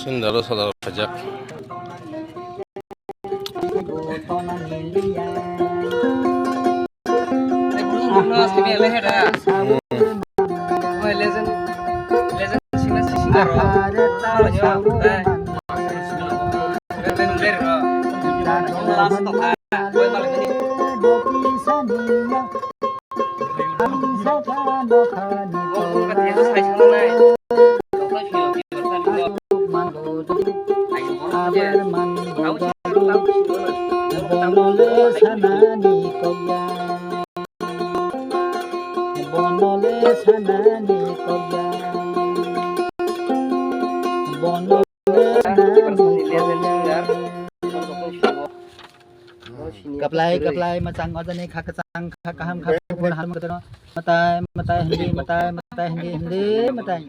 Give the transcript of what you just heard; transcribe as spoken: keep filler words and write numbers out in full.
Sundaro sadaro khajak. Kaplai, kaplai, machang, ojani, kha, kachang, kha, kaham, kha, kubun, hal, mukutano. Matai, matai, hindi, matai, matai, hindi, hindi, matai.